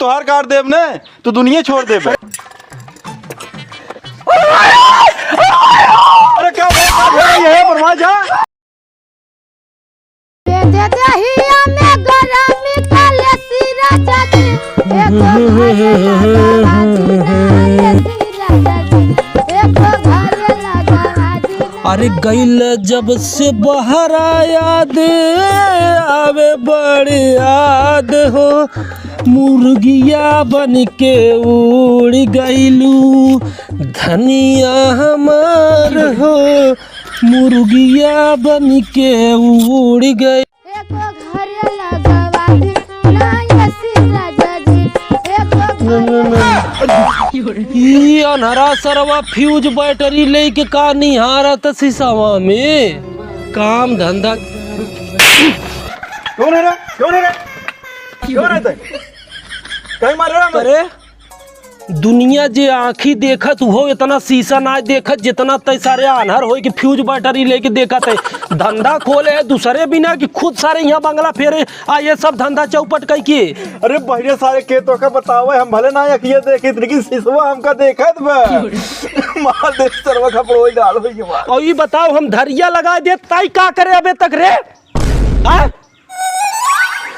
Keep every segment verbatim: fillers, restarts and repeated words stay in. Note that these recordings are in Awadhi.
तोहार काट देब ने, तू दुनिया छोड़ देबे। अरे का भइल, का भइल, ये है बर्मा जा। दे दे दहिया में गरमी का लेसी राजा जी, एगो घरे लगावा जी ना एसी राजा जी, एगो घरे लगावा जी ना। अरे गइल जब से बहरा याद आवे बड़ी याद हो, मुर्गिया बन के उड़ गइलू धनिया हमार हो, मुर्गिया बन के उड़ गए। एगो घरे लगवा दे, ना एसी राजा जी, एगो घरे ई अनहरा सरवा फ्यूज बैटरी लेके का निहारत शीशवा में? काम धंधा। कौन है रे? कौन है रे? कौन है तै? कहीं मार रहा है? अरे, दुनिया जे आँखी देखत, उहो इतना शीशा ना देखत, जितना तै सारे आन्हर होई कि फ्यूज बैटरी लेके देखत है। धंधा खोले है दूसरे बिना कि खुद सारे यहाँ बंगला फेरे, आ ये सब धंधा चौपट कई के। अरे बहिरे सारे के तो का बतावे, हम भले ना अखिए देखित, लेकिन शीशवा हमका देखत बा। मार दे सरवा खपड़ोई डाल होई के बाद। और ये बताओ, हम धरिया लगा दे, ताई का करे अबे तक रे? हाँ?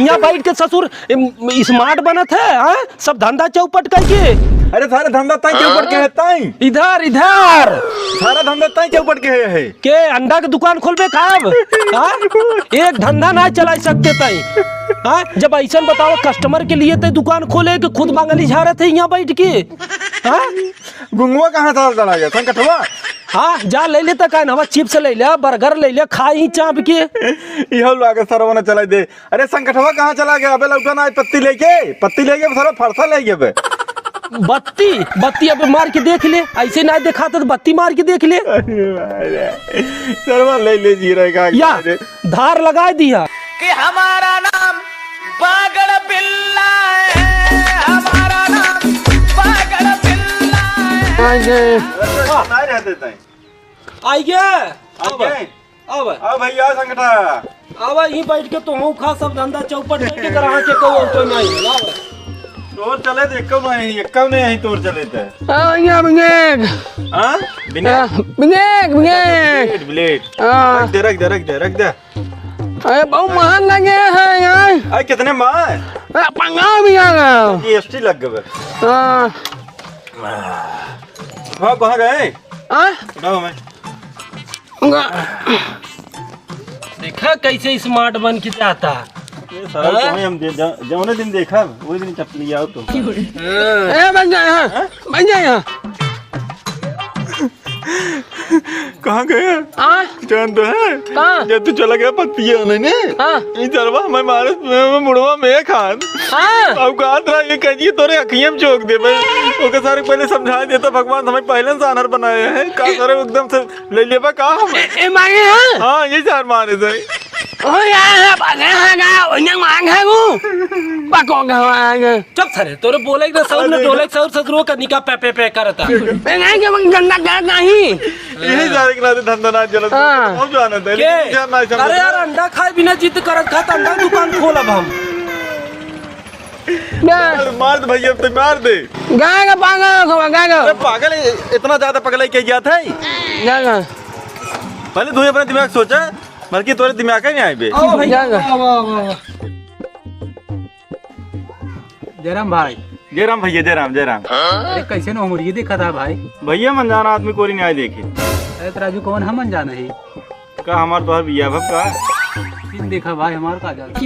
यहाँ बैठ के ससुर, इम, स्मार्ट बनत है, हाँ? सब धंधा चौपट कई के। अरे सारे धंधा ताई चौपट के है, ताई। इधर, इधर। सारा धंधा ताई चौपट के है, है। के अंडा के दुकान खोलबे का अब? हाँ? एक धंधा ना चला सकते ताई। हाँ? जब ऐसन बताओ customer के लिए ते दुकान खोले कि खुद बंगली झाड़त है यहाँ बैठ के। हाँ? गुंगवा कहाँ साल चला गया? संकठवा? हाँ, जा ले लेता का नवा, chips ले ले, burger ले ले, खा ही चाप के। इहो लागे सरवा न चलाई दे। अरे संकठवा कहाँ चला गया? अबे लौटा ना आई पत्ती लेके, पत्ती लेके सरवा फरसा ले गया बे। बत्ती, बत्ती अबे मार के देख ले, ऐसे ना दिखाता तो बत्ती मार के देख ले। अरे भाई रे, सरवा ले ले जी रहे का या, करे? धार लगा दिया। कि हमारा नाम बागड़ बिल्ला है, हमारा नाम बागड़ बिल्ला है। अरे, नहीं रहते तई। आइए। आइए। अब। अब भैया संगठा। अब यहीं बैठ के तुहूँ खा, सब धंधा चौपट करके ग्राहक के कोई और कोई नहीं है। लाओ। तोर चले तो एक्को नहीं, एक्को नहीं है तोर चले तो। हाँ, भैया, भैया। हाँ? बिनेक? हाँ, बिनेक, बिनेक। ब्लेड, ब्लेड। हाँ। रख दे, रख दे, रख दे, रख दे। अरे, बहुत महंगा गया है यार। अरे, कितने में? अरे, पंगा भी आ गया। जी एस टी लग गए। हाँ। हाँ, कहाँ गए? हाँ? उठाओ मैं। देखा कैसे स्मार्ट बन के जाता। ये साला हाँ? तुम्हें हम दे-, ज-, जौने दिन देखा, वही दिन चपली आओ तो। ए, बन जाए, हाँ। हाँ? बन जाए, हाँ। कहाँ गया? हाँ? जान तो है? कहाँ? जब तू चला गया पत्तिया होने ने? हाँ। ये चलवा हमें मारे, मैं, मैं मुड़वा में खान। हाँ। अब कहा था ये कहिए तोरे अखियाँ में चोक दे भाई। ओके सारे पहले समझा देता भगवान हमें पहले से आनर बनाए हैं। का ए- सारे एकदम से ले लेबा का हम? ए, ए, मांगे हैं? हाँ, ये चार मारे थे। ओ यार, पकड़ है ना, उन्हें मांग है वो। पको गवाएंगे। चुप सारे, तोरे बोले के ना सौर ने अरे। डोले के सौर ससुरो का निका पे, पे, पे करता। ए, नहीं, के वो गंदा गलत नहीं। यही सारे के नाते धंधा ना चलत। हाँ। हम जानत है, के? लेकिन क्या ना समझ अरे यार, में। अंडा खाए बिना जिद करत खा, त अंडा दुकान खोलब हम। ना। मार, मार दे भैया, अब तो मार दे। गाय का पागल हो, गाय का। अरे पागल है, इतना ज्यादा पगलाई के गया था ही। गाय का। पहले तू अपना दिमाग सोचा, बल्कि तोरे दिमाग ही नहीं आए बे। आओ भैया, जाएगा। आओ, आओ, आओ। जय राम भाई। जय राम भैया, जय राम, जय राम। अरे कैसे न उमरिये देखा था भाई? भैया मन जाना आदमी कोरी न्याय देखे। अरे तो राजू कौन हम मन जाना है? का हमार तोहर बिया भब का? दिन देखा भाई हमार का जाना।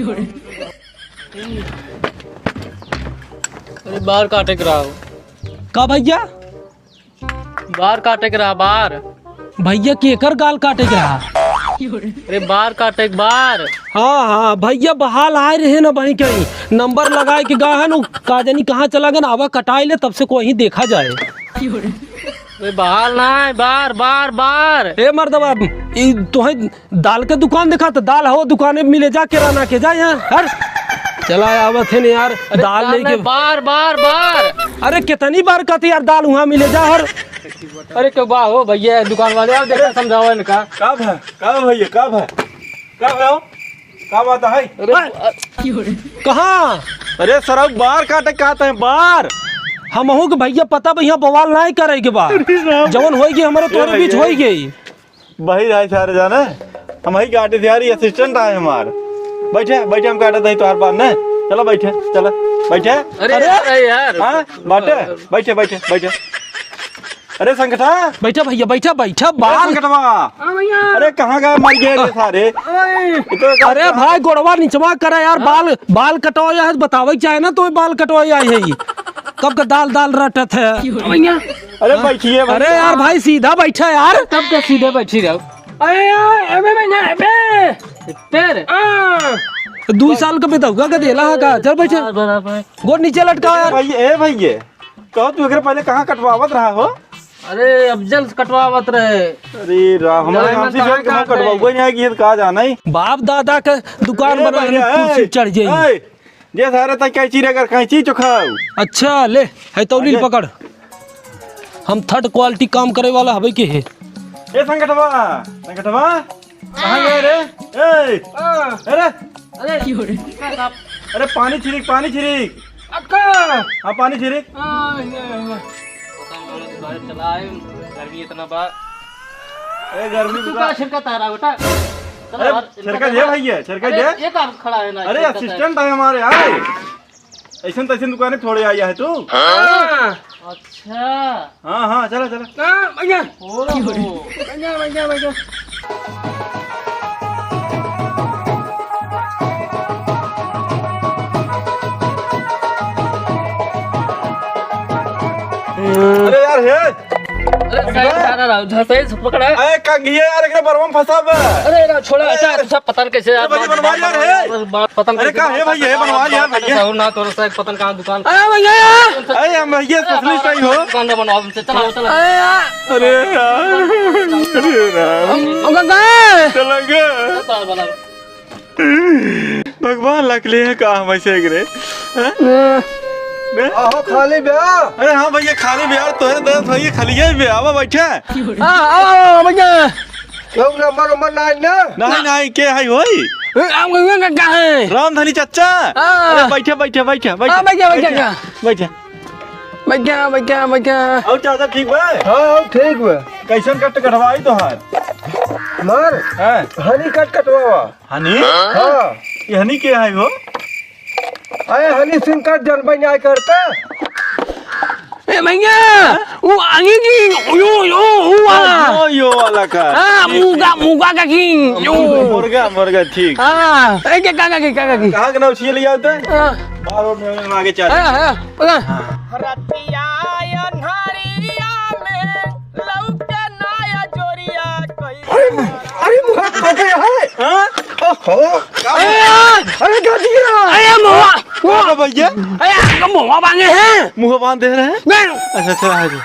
अरे बार काटे के रहा हो। का भैया? बार काटे के रहा, बार। भैया केकर गाल काटे के रहा? अरे बार काटे के, बार। हाँ, हाँ, भैया बहाल आए रहे ना बही कहीं, नंबर लगाए के गा है ना, का जानी कहाँ चला गए ना, आवा कटाई ले, तब से कोई देखा जाए। अरे बहाल ना है, बार, बार, बार। ए मर्दवा, ई तोहे दाल के दुकान देखा त दाल हो दुकाने में मिले जा, किराना के जा यहाँ, हर। चला आवत है ने यार, अरे दाल दाल लेके। नहीं, बार, बार, बार। अरे कितनी बार कहते यार, दाल वहाँ मिले जा, हर। अरे क्यों बा हो भैया, दुकान वाले, आप देखा, समझाओ इनका। का भा? का भैया, का भा? का भा? का बात है? अरे, कहाँ? अरे सरऊ, बार काटे का तय बार? हमहू के भैया पता बा, यहाँ बवाल नाहीं करे के बा। जवन होई कि हमरे तोहरे बीच होई गई। बहिर आए सारे जाने, हम ही काटे थे यार, ये assistant आए हमार। बैठे, बैठे, हम काटे थे तोहार बार ने। चलो बैठे, चलो बैठे। अरे, अरे! अरे यार। हाँ, बाटे, बैठे, बैठे, बैठे। अरे संगठा। बैठा भैया, बैठा, बैठा, अरे बाल। संगठवा। हाँ भैया। अरे कहाँ गए, मर गए रे सारे? ओए। ये तो अरे भाई, गोड़वा निचवा करे यार, हाँ? बाल, बाल कटवाया है, बतावे के चाहे ना, तो बाल कटवाया है। कब का दाल, दाल रटत है। भैया। अरे बैठिए भैया। अरे यार भाई, सीधा बैठा यार। तब का सीधे बैठी रहो। अरे यार, अबे भैया, अबे। फिर? हाँ। दू साल का बेतौका का देला है का? चल बैठे। बराबर। गोड़ नीचे लटकाओ यार। भैया, ए भैया। कहो, तू एकरे पहले कहाँ कटवावत रहा हो? अरे, अफजल से कटवावत रहे। अरे राम, हमारे जाने नाम मन से कहाँ जोन के कहाँ कटवाऊ, गए? कोई नहीं आएगी, ये तो कहाँ जाना ही। बाप दादा के दुकान अरे बना है, बढ़िया, कुर्सी ए, चढ़ जाई। ए, जे सारे तक कैंची रे, अगर कैंची चुखाऊ। अच्छा, ले, है तौलील अरे। पकड़। हम third quality काम करे वाला हवे के है। ए संगठवा, संगठवा, कहाँ गए रे? ए! हाँ। अरे! अरे! अरे पानी छिड़क, पानी छिड़क। अक्का! हाँ, पानी छिड़क। हाँ, ये, ये। पता नहीं, बाहर चला आए, गर्मी इतना बा। ए, गर्मी तू बा। का छिड़का तारा, बेटा? चलो अरे, यार, इनका छिड़का तो दे भैया, छिड़का अरे, दे। ये काम खड़ा है ना, अरे, छिड़का तारा। Assistant है हमारे, आए। ऐसन तैसन दुकाने थोड़े आया है तू। हाँ। अच्छा। हाँ, हाँ, चला, चला। हाँ, भैया। ओहो। भैया, भैया, भैया। अरे यार, हे। अरे, साइड से आ रहा, उधर से पकड़ा। अरे, कंघिया यार, एकरे बरवा में फंसा बा। अरे, ना, छोड़ा, अरे अच्छा, यार। अच्छा, पता नहीं कैसे ए, यार, भैया, बनवा यार, हे। बात पता नहीं अरे, कैसे का हे बात भैया, हे, पता बनवा यार, बात भैया। कैसे हो ना, तोर से पता नहीं कहाँ दुकान। अरे भैया। अरे, हम भैया, अरे, specialist हमारा ही हो। दुकान ना बनवाओ, हमसे चलाओ, चलाओ। अरे यार। अरे यार, अरे राम। हम, हम कहाँ गए? चला गया। चल, चल, बना। भगवान लकले है का हम ऐसे गिरे? हैं? ने? आहो, खाली बे। अरे हाँ भैया, खाली बे यार, तोहरे दर्द होइए, खाली है बे, आवा बैठा। आ, आ, आ, भैया। लोग नंबर उम्बर ना है ना? नहीं, नहीं, के है होई? ए, हम गंगा का है? रामधनी चच्चा। हाँ। अरे बैठा, बैठा, बैठा, बैठा। हाँ, बैठा, बैठा, बैठा। बैठा। बैठा, बैठा, बैठा। और चाचा ठीक बा? हाँ, और ठीक बा। कैसन कट कटवाई तोहार? मार? हाँ। हनी कट कटवावा। हनी? हाँ। ये हनी के है हो? अरे हनी सिंह का जन्म न्याय करता। ए भैया, वो आगे की, यो, यो, हुआ। यो, यो वाला का। हाँ, ठीक, मुगा, ठीक। मुगा का किंग, यो। मुर्गा, मुर्गा, ठीक। हाँ, ए, के काका की, काका की। कहाँ के नाव छिए ले जाते हैं? हाँ। बाहर रोड में आगे चल। हाँ, हाँ, पकड़। हाँ। रतिया अन्हरिया में लौके नाया जोरिया कई। अरे, अरे, मुहा फंसे है। हाँ? ओहो। अरे यार! अरे, गजिया! अरे, मुहा! का भैया? अरे, आपका मुहा बांधे हैं? मुहा बांध दे रहे हैं? नहीं। अच्छा, अच्छा, आ जाओ।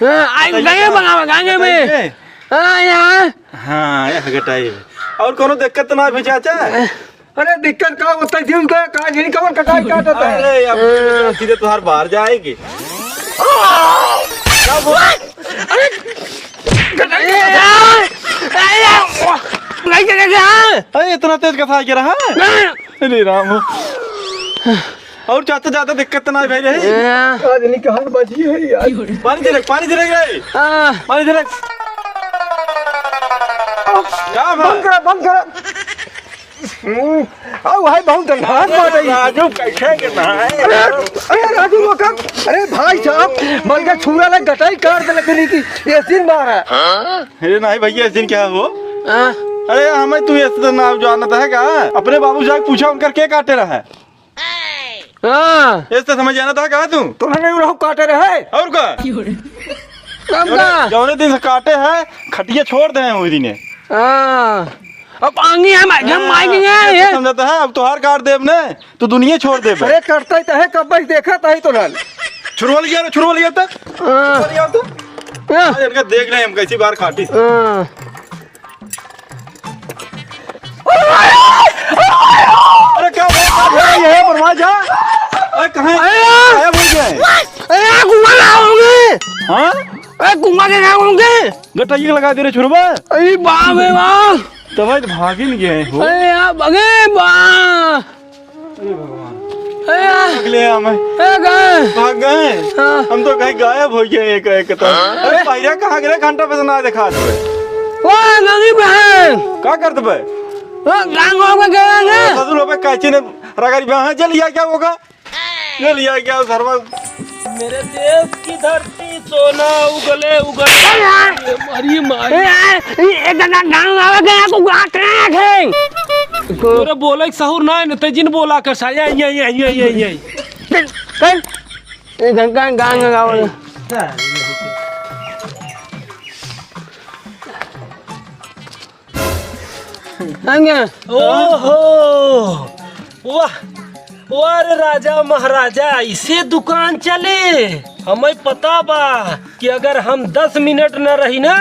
हाँ, आई बताइए गए का? बना, बना के में। बताइए। हाँ, यहाँ। हाँ, यहाँ गटाई है। और कोनो दिक्कत ना भी चाचा? अरे दिक्कत का होता है, दिल का का नहीं, कमर का काई काटता है। अरे, अब सीधे तोहार बाहर जाएगी। क्या बोला? अरे, अरे, अरे, अरे, इतना तेज कसा के रहा? अरे राम। और ज्यादा, ज्यादा दिक्कत ना भाई रही। आज नहीं कहाँ बची है यार। पानी दे रख, पानी दे रख रे। हाँ। पानी दे रख। क्या बात? बंद कर, बंद कर। हम्म, आओ भाई, बहुत डंगार मार रही। राजू, कैसे के नहाए? अरे, अरे, राजू, वो कर। अरे, भाई साहब, बल्कि छुरा लग गटाई काट दे लग रही थी। ये सिर मारा। अरे, नहीं भैया, इस दिन क्या हो? हाँ। अरे, हमें तू ऐसे तो नाम जानता है क्या? अपने बाबू साहब पूछा, उनकर के काटे रहा है? हाँ। ऐसे समझ आना था क्या तू? तो नहीं, वो काटे रहे। और का? कब जौने, का? जौने दिन से काटे हैं, खटिया छोड़ दे हैं वही दिने। हाँ। अब आंगी है, मैं, हम हाँ, आएंगे, ऐसे ये। समझाता है, अब तोहार काट देब ने, तू दुनिया छोड़ देब। अरे, करता ही तो है, कब भाई देखा था ही तो लाल। छुड़वा लिया रे, छुड़वा लिया तक। हाँ। छुड़वा लिया तू। हाँ। आज इनका देख रहे हैं हम कैसी बार काटी। हाँ। अरे, क्या बात है? ये है, बनवा जा। अरे, कहाँ है? अरे यार। गायब हो गए। अरे यार, कुआं लगाओगे? हाँ? अरे, कुआं के लगाओगे? गटैया लगा दे रे छुड़वा। अरे बाप रे बाप। तो भाई, तो भागिन गए हो। अरे यार, भगे बा। अरे भगवान। अरे यार। भाग ले हमें। ए, गए। भाग गए। हाँ। हम तो कहीं गायब हो गए एक, एक तो। अरे, पहिरा कहाँ गए? घंटा पे से ना दिखा दे। वो गली में है। का करत बे? वो गाँव में गए ना। ससुर हो बे, कैची ने रगड़ी बे, हाँ, जल लिया क्या होगा? ये लिया क्या सरवा? मेरे देश की धरती सोना उगले उगले। अरे यार! अरे माई। ए, ए, ए, ए, गा-, गा-, गाँव आवे के यहाँ को गाँठ रहे हैं। तोरे बोले के सहूर ना है न, ते जिन बोला कर साया, ये, ये, ये, ये, ये। चल, चल। ए, गा-, गा-, गाँव में गाँव में। हंगे। ओहो, वाह, वाह रे राजा महाराजा, ऐसे दुकान चले। हमें पता बा कि अगर हम दस मिनट न रही ना,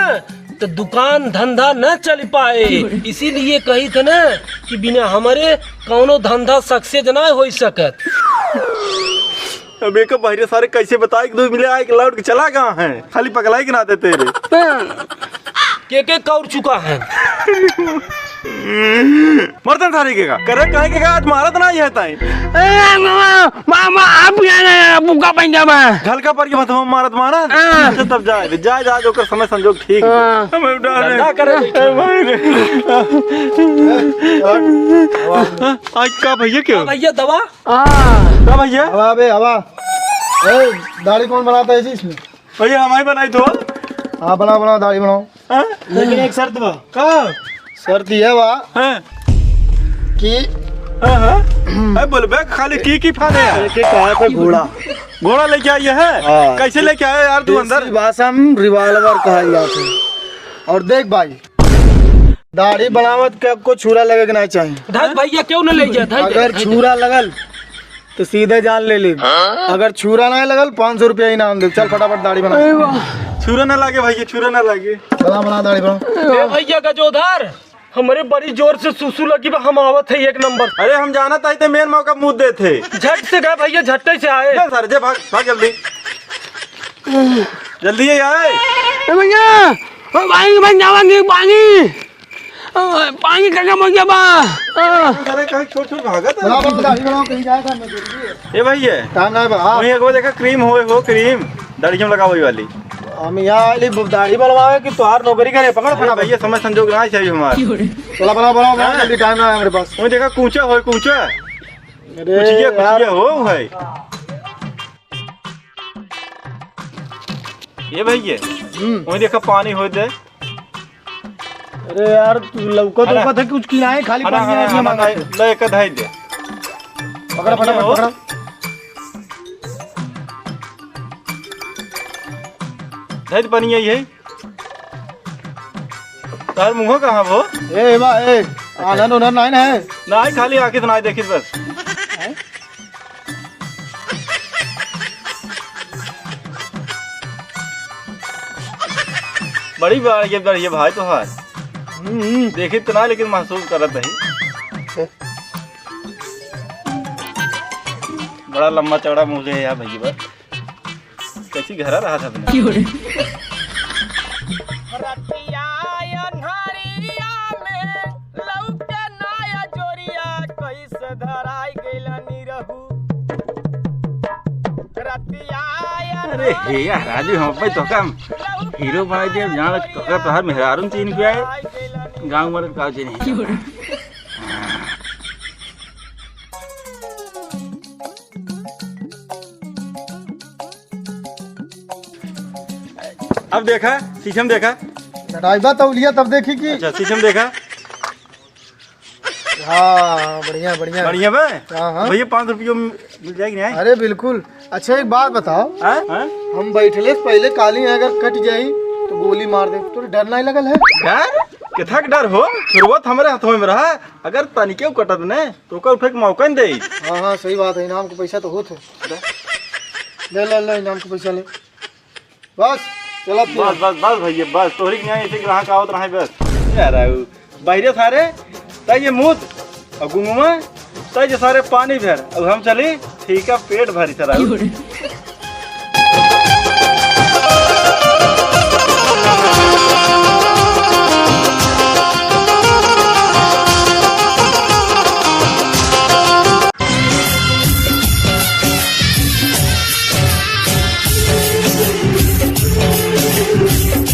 तो दुकान धंधा न चल पाए। इसीलिए कही थे ना कि बिना हमारे कौनो धंधा success ना हो सकत। अब एक बहिरे सारे कैसे बताए कि दो मिले आए कि लौट के चला गया है, खाली पगलाई के नाते तेरे। के के कौर चुका है। मरतन सारे के का करे, काहे के का आज मारत ना है ताई। ए, मामा, मामा, आप यहाँ ना, बुका पंजाबा। झलका पर के मत मारत मारत। हाँ। अच्छा, तब जाए, जाए, जाए, ओकर समय संजोग ठीक है। हाँ। हमें उठा ले। धंधा करे। ए, भाई रे। आज का भैया क्यों? हाँ, भैया दवा। हाँ। का भैया? हवा बे, हवा। ए, दाढ़ी कौन बनाता है जी इसमें? भैया, हमारी बनाई तो। हाँ, बनाओ, बनाओ, दाढ़ी बनाओ। हाँ? लेकिन एक शर्त बा। का? शर्त ये बा हाँ। कि हाँ, हाँ। अरे बोल बे, खाली की की फाने है? एक एक कहा पे घोड़ा। घोड़ा लेके आई है? हाँ। कैसे लेके आए यार तू अंदर? देसी भाषा में revolver कहल जात है। और देख भाई, दाढ़ी बनावत के आपको छुरा लगे के नहीं चाहिए। धत भैया क्यों न ले गया? धत, अगर धत। छुरा लगल तो सीधे जान ले ली। अगर छुरा नहीं लगल, पाँच सौ रुपया इनाम दे। चल फटाफट दाढ़ी बना। अरे वाह। छुरा ना लागे भैया, छुरा ना लागे। बना, बना दाढ़ी बना। ए भैया गजोधर, हमरे बड़ी जोर से सुसु लगी बा, हम आवत है एक नंबर। अरे हम जानत आई ते मेन मौका मुँह देते। झट से गए भैया, झट्टे से आए। जा सर, जे भाग, भाग जल्दी। जल्दी ये आए। ए भैया, ओ पानी बन जावा, नी पानी। ओ, पानी खत्म हो गया बा। ओ। अरे कहीं छोड़ छोड़ भागत है। बना, बना, दाढ़ी बनाओ, कहीं जाए था, मैं जल्दी है। ए भैया। काम ना है बा, हाँ। वहीं एक बार देखा क्रीम होए हो, क्रीम। दाढ़ी में लगावे वाली। हम यहाँ वाली दाढ़ी बनवावे कि तोहार नौकरी करे, पकड़ अरे फटाफट। भैया समय संजोग ना चाहिए हमारा। चला बनाओ, बनाओ, बनाओ, हाँ। जल्दी टाइम ना है हमारे पास। वहीं देखा कूचा होए, कूचा। अरे कुचिया, यार। कुचिया हो भाई। ये भैया, हम्म। वहीं देखा पानी होए दे। अरे यार, तू लौका अरे। धोखा था, कुछ किनाए, खाली अरे, पानी अरे, आया, अरे, मांगा अरे, था। ले, एक धाई दे। पकड़ा, पकड़ा, ये हो। पकड़ा। धाई दे पानी आई है। तार मुँह कहाँ हो? ए, बा, ए, आनंद उनंद नाई ना है? नाई, खाली आँखें से नाई देखित बस। हैं? बड़ी बार ये, बड़ी ये भाई तोहार। हम्म, हम्म। देखित तो ना, लेकिन महसूस करत है। बड़ा लंबा चौड़ा मुँह है यार भैया बस। कैसी घरा रहा था अपने? क्यों रे? रतिया अन्हरिया में लौके नाया जोरिया, कैसे धराई गइल निरहू। रतिया अरे हे यार, राजू, हम अपने तो काम हीरो बनाई दे, जान तोका तोहार मेहरारू चीन के आए, गाँव में का चीन। क्यों रे? अब देखा, शीशम देखा। चटाई बा तौलिया तब देखी कि अच्छा, शीशम देखा। हाँ, बढ़िया, बढ़िया। बढ़िया बा? हाँ, हाँ। भैया, पाँच रुपये में मिल जाएगी नहीं? अरे, बिल्कुल। अच्छा, एक बात बताओ। हाँ? हाँ? हम बैठले से पहले काली अगर कट जाई, तो गोली मार दे। तोरे डर नहीं लगल है? डर? किथा के डर हो? शुरुआत हमारे हाथों में रहा। अगर तनिके कटत ने, तो ओकर उठे के मौका नहीं दे। हाँ, हाँ, सही बात है, इनाम के पैसा तो होत है। ले, ले, ले, इनाम के पैसा ले। बस, चला तू। बस, बस, बस भैया, बस, तोहरी के यहाँ ऐसे ग्राहक आवत रहे बस। यार, आऊ, बाहरे सारे, तय ये मूत, और गुंगुमा, तय ये सारे पानी भर, और हम चली, ठीक है, पेट भरी सर।